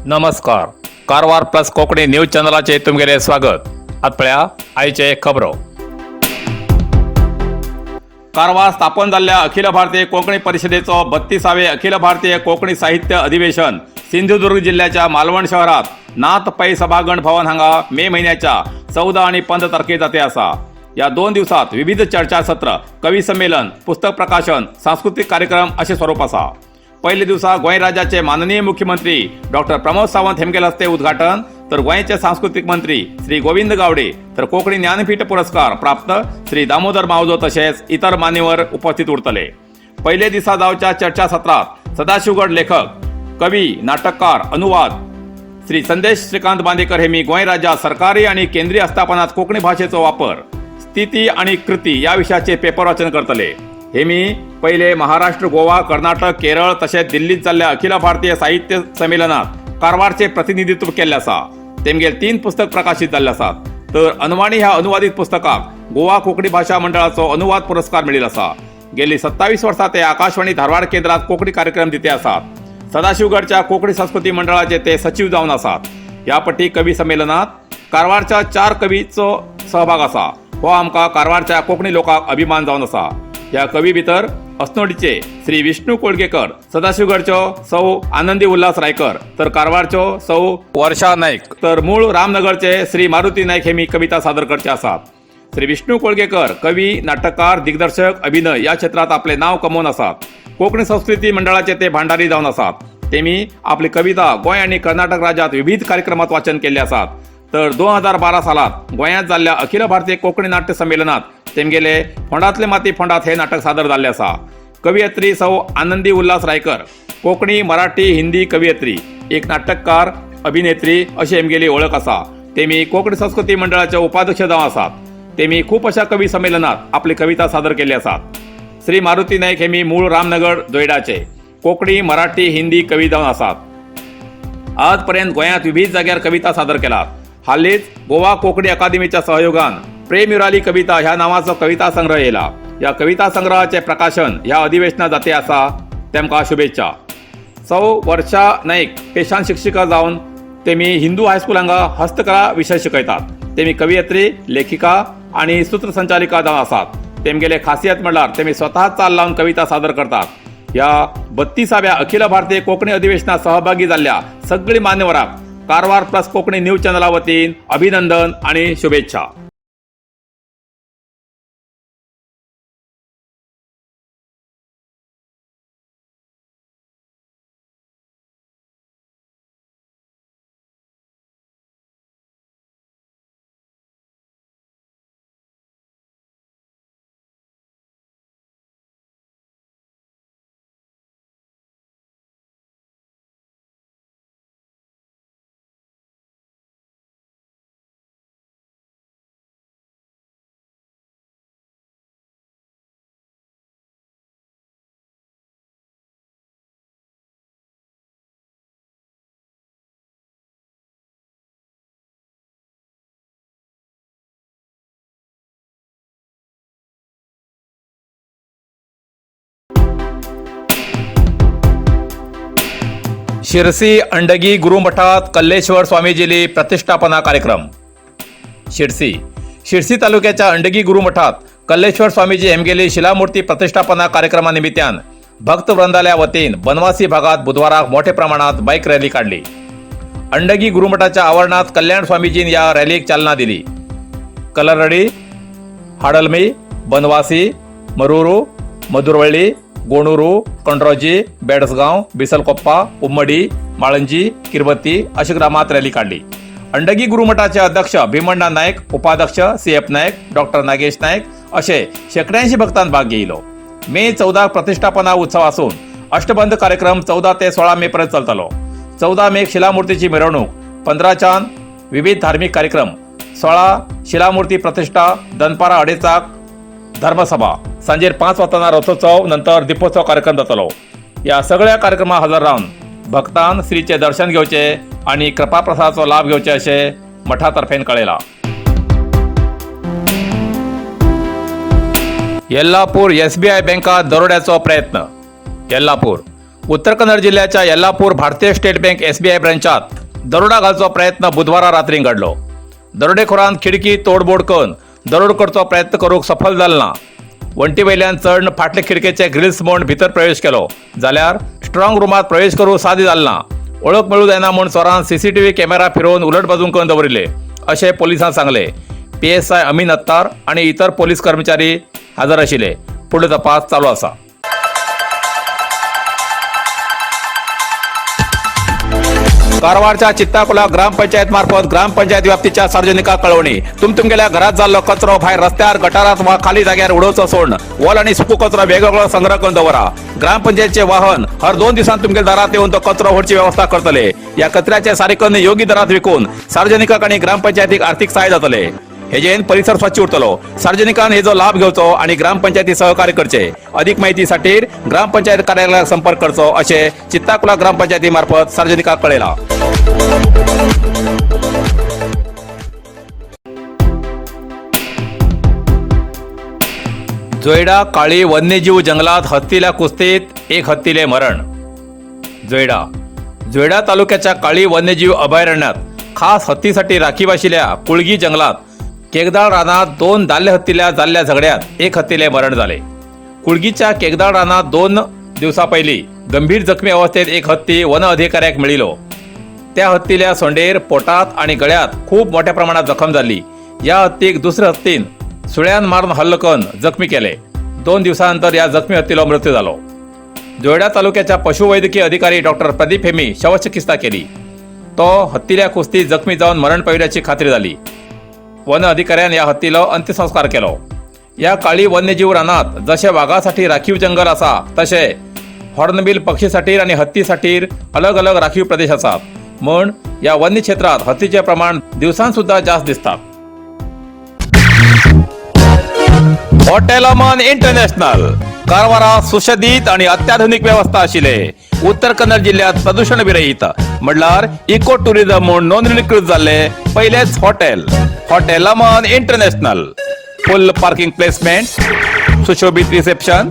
नमस्कार, Karwar plus Konkani news चॅनलाचे तुमगेले स्वागत. आत पळया आयचे खबरो. कारवार स्थापन जाल्ल्या अखिल भारतीय कोंकणी परिषदेचो 32वे अखिल भारतीय कोंकणी साहित्य अधिवेशन सिंधुदुर्ग जिल्ह्याच्या मालवण शहरात नाथ पै सभागण भवन हांगा मे म्हयन्याच्या 14 आणि 15 तारखेर जाते आसा. या 2 दिवसात विविध चर्चासत्र, कवी संमेलन, पुस्तक प्रकाशन, सांस्कृतिक कार्यक्रम अशें स्वरूप आसा. पयले दिवसा गोंय राज्याचे माननीय मुख्यमंत्री डॉक्टर प्रमोद सावंत हेमगेल हस्ते उद्घाटन, तर गोंयचे सांस्कृतिक मंत्री श्री गोविंद गावडे, तर कोंकणी ज्ञानपीठ पुरस्कार प्राप्त श्री दामोदर मावजो तशेंच इतर मान्यवर उपस्थित उरतले. पयले दिसा जावच्या चर्चासत्रात सदाशिवगड लेखक, कवी, नाटककार, अनुवाद श्री संदेश श्रीकांत बांदेकर हे मी गोंय राज्यात सरकारी आणि केंद्रीय आस्थापनात कोंकणी भाषेचो वापर, स्थिती आणि कृती या विषयाचे पेपर वाचन करतले. हे मी पहिले महाराष्ट्र, गोवा, कर्नाटक, केरळ तशेंच दिल्लीत जाल्ल्या अखिल भारतीय साहित्य संमेलनात कारवारचे प्रतिनिधित्व केल्ले आसा. तेमगेल 3 पुस्तक प्रकाशित जाल्ले आसात, तर अनवाणी ह्या अनुवादित पुस्तकाक गोवा कोंकणी भाषा मंडळाचो अनुवाद पुरस्कार मेळिल्लो आसा. गेली 27 वर्सां ते आकाशवाणी धारवाड केंद्रात कोंकणी कार्यक्रम दिते आसात. सदाशिवगडच्या कोंकणी संस्कृती मंडळाचे ते सचिव जावन आसात. ह्या पटी कवी संमेलनात कारवारच्या चार कवीचो सहभाग आसा. हो आमकां कारवारच्या कोंकणी लोकांक अभिमान जावन आसा. ह्या कवी भितर अस्नोडीचे श्री विष्णू कोळगेकर, सदाशिवगडचो सौ आनंदी उल्हास रायकर, तर कारवारचो सौ वर्षा नाईक, तर मूळ रामनगरचे श्री मारुती नाईक हे मी कविता सादर करचे आसात. श्री विष्णू कोळगेकर कवी, नाटककार, दिग्दर्शक, अभिनय या क्षेत्रात आपले नाव कमोवन आसात. कोंकणी संस्कृती मंडळाचे ते भांडारी जावन आसात. तेमी आपली कविता गोंय आणि कर्नाटक राज्यात विविध कार्यक्रमात वाचन केल्ले आसात. तर 2012 सालात गोंयांत जाल्ल्या अखिल भारतीय कोंकणी नाट्य संमेलनात तेमगेले फोंडातले माती फोंडात हे नाटक सादर जाल्ले आसा. कवयित्री सौ आनंदी उल्हास रायकर कोंकणी, मराठी, हिंदी कवयित्री, एक नाटककार, अभिनेत्री अशी एमगेली वळख आसा. तेमी कोंकणी संस्कृती मंडळाचे उपाध्यक्ष जावन आसात. तेमी खूप अशा कवी संमेलनात आपली कविता सादर केल्ली आसात. श्री मारुती नाईक हे मी मूळ रामनगर जोयडाचे कोंकणी, मराठी, हिंदी कवी जावन आसात. आजपर्यंत गोंयांत विविध जाग्यार कविता सादर केलात. हालींच गोवा कोंकणी अकादमीच्या सहयोगान प्रेम युराली कविता ह्या नावाचो कविता संग्रह येयला. ह्या कविता संग्रहाचे प्रकाशन ह्या अधिवेशनात जाते आसा. तेमकां शुभेच्छा. सौ वर्षा नाईक पेशान शिक्षिका जावन तेमी हिंदू हायस्कूल हांगा हस्तकला विशय शिकयतात. तेमी कवयित्री, लेखिका आणि सूत्रसंचालिका जावन आसात. तेमगेले खासियत म्हणल्यार तेमी स्वतः चाल लावन कविता सादर करतात. ह्या 32व्या अखिल भारतीय कोंकणी अधिवेशनात सहभागी जाल्ल्या सगळी मान्यवरांक कारवार प्लस कोंकणी न्यूज चॅनला वतीन अभिनंदन आणि शुभेच्छा. शिरसी अंडगी गुरुमठात कल्लेश्वर स्वामीजीली प्रतिष्ठापना कार्यक्रम. शिरसी. शिरसी तालुक्याच्या अंडगी गुरुमठात कल्लेश्वर स्वामीजी हेमगेली शिलामूर्ती प्रतिष्ठापना कार्यक्रमानिमित्तान भक्तवृंदाल्या वतीन बनवासी भागात बुधवाराक मोठ्या प्रमाणात बाईक रॅली काढली. अंडगी गुरुमठाच्या आवरणात कल्याण स्वामीजीन या रॅलीक चालना दिली. कलरडी, हाडलमी, बनवासी, मरुरू, मधुरवळ्ळी, गोणुरू, कंड्रोजी, बेडसगाव, बिसलकोप्पा, उम्मडी, माळंजी, किरबत्ती अशी ग्रामात रॅली काढली. अंडगी गुरुमठाचे अध्यक्ष भीमण्णा नाईक, उपाध्यक्ष C F Naik, doctor Nagesh Naik असे शेकड्यांशी भक्तांत भाग घेतलो. मे 14 प्रतिष्ठापना उत्सव असून अष्टबंध कार्यक्रम 14 ते 16 मे पर्यंत चलतलो. 14 मे शिलामूर्तीची मिरवणूक, 15च्यान विविध धार्मिक कार्यक्रम, 16 शिलामूर्ती प्रतिष्ठा, दनपारा अडेचाक धर्मसभा, सांजेर 5 वाजताना रथोत्सव, नंतर दीपोत्सव कार्यक्रम जातलो. या सगळ्या कार्यक्रमात हजर रावन भक्तान श्रीचे दर्शन घेवचे आणि कृपाप्रसादाचो लाभ घेवचे अशें मठातर्फेन कळयला. येल्लापूर एसबीआय बँकात दरोड्याचो प्रयत्न. येल्लापूर. उत्तर कन्नड जिल्ह्याच्या येल्लापूर भारतीय स्टेट बँक एसबीआय ब्रँचात दरोडा घालचो प्रयत्न बुधवारा रात्री घडलो. दरोडेखोरान खिडकी तोडबोड करून दरोड करचो प्रयत्न करूंक सफल जाल ना. वण्टी वयल्यान चढण फाटले खिडकेचे ग्रिल्स मोड भितर प्रवेश केलो, जाल्यार स्ट्रॉंग रुमात प्रवेश करूंक साध्य जाल ना. ओळख मेळूं जायना म्हूण चोरान सीसीटीव्ही कॅमेरा फिरोवन उलट बाजून करून दवरिल्ले, अशें पोलिसांनी सांगले. पीएसआय अमीन अत्तार आणि इतर पोलीस कर्मचारी हजर आशिल्ले. फुडलो तपास चालू आसा. कारवारच्या चित्ताकुला ग्रामपंचायत मार्फत ग्रामपंचायत व्याप्तीच्या सार्वजनिका कळवणी. तुमगेल्या घरात जाल्लो कचरो भायर रस्त्यार, गटारात वा खाली जाग्यार उडोवचो सोडून ओल आणि सुको कचरो वेगवेगळो संग्रह करून दवरा. ग्रामपंचायतचे वाहन हर 2 दिवसांत तुमगेल्या दारात येऊन तो कचरो व्हरची व्यवस्था करतले. या कचऱ्याचे सारिकन योग्य दरात विकून सार्वजनिकांक आणि ग्रामपंचायतीक आर्थिक सहाय्य जातले. हेजेन परिसर स्वच्छ उरतलो. सार्वजनिकान हेजो लाभ घेवचो आणि ग्रामपंचायती सहकार्य करचे. अधिक माहितीसाठी ग्रामपंचायत कार्यालयात संपर्क करचो, असे चित्ताकुला ग्रामपंचायती मार्फत सार्वजनिकांक कळेला. जोयडा काळी वन्यजीव जंगलात हत्तीला कुस्तीत एक हत्तीले मरण. जोयडा जोयडा तालुक्याच्या काळी वन्यजीव अभयारण्यात खास हत्तीसाठी राखीव आशिल्ल्या कुळगी जंगलात केगदाळ रानात 2 दाल्य हत्तीला जाल्ल्या झगड्यात एक हत्तीले मरण झाले. कुळगीच्या केगदाळ रानात 2 दिवसा पहिली गंभीर जखमी अवस्थेत एक हत्ती वन अधिकाऱ्याक मिळिलो. त्या हत्तील्या सोंडेर, पोटात आणि गळ्यात खूप मोठ्या प्रमाणात जखम झाली. या हत्तीक दुसऱ्या हत्तीन सुळ्यान मारून हल्ल करून जखमी केले. 2 दिवसानंतर या जखमी हत्तीला मृत्यू झालो. जोयडा तालुक्याच्या पशुवैद्यकीय अधिकारी डॉक्टर प्रदीप हेमी शवचिकित्सा केली. तो हत्तील्या कुस्तीत जखमी जाऊन मरण पाविल्याची खात्री झाली. वन अधिकाऱ्यान या हत्तीला अंत्यसंस्कार केलो. या काळी वन्यजीव रानात जसे वाघासाठी राखीव जंगल असा, तसे हॉर्नबिल पक्षीसाठी आणि हत्तीसाठी अलग अलग राखीव प्रदेश असात. म्हण या वन्य क्षेत्रात हत्तीचे प्रमाण दिवसांसुद्धा जास्त दिसतात. हॉटेल अमन इंटरनॅशनल, कारवारात सुशोभित आणि अत्याधुनिक व्यवस्था आशिल्ले, उत्तर कन्नड जिल्ह्यात प्रदूषण विरहित म्हणल्यार इको टुरिझम म्हूण नोंदणीकृत जाल्ले पयलेच hotel, hotel Aman international. Full parking placement, सुशोभित रिसेप्शन,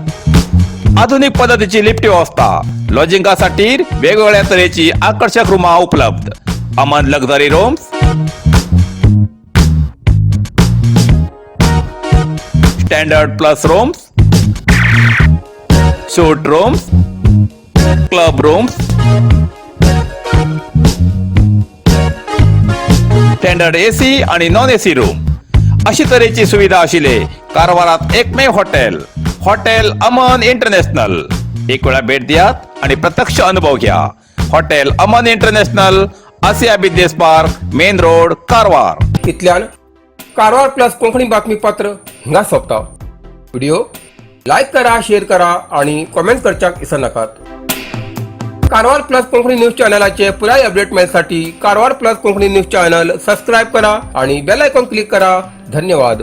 आधुनिक पद्धतीची लिफ्ट व्यवस्था, लॉजिंगासाठी वेगवेगळ्या तऱ्हेची आकर्षक रूमा उपलब्ध. Aman luxury rooms, standard plus rooms, suite rooms, club rooms, standard AC आणि नॉन एसी रूम अशी तऱ्हेची सुविधा आशिल्ले कारवारात एकमेव हॉटेल, हॉटेल अमन इंटरनॅशनल. एक वेळा भेट दियात आणि प्रत्यक्ष अनुभव घ्या. Hotel Aman international, Asia business park, main road, Karwar. इतल्यान कारवार प्लस कोंकणी बातमीपत्र हिंगा सोंपता. व्हिडिओ लायक करा, शेअर करा आणि कॉमेंट करच्याक विसरनाकात. कारवार प्लस कोंकणी न्यूज चॅनलाचे पुराय update मेळसाठी Karwar plus Konkani news channel subscribe करा आणि बेल आयकॉन क्लिक करा. धन्यवाद.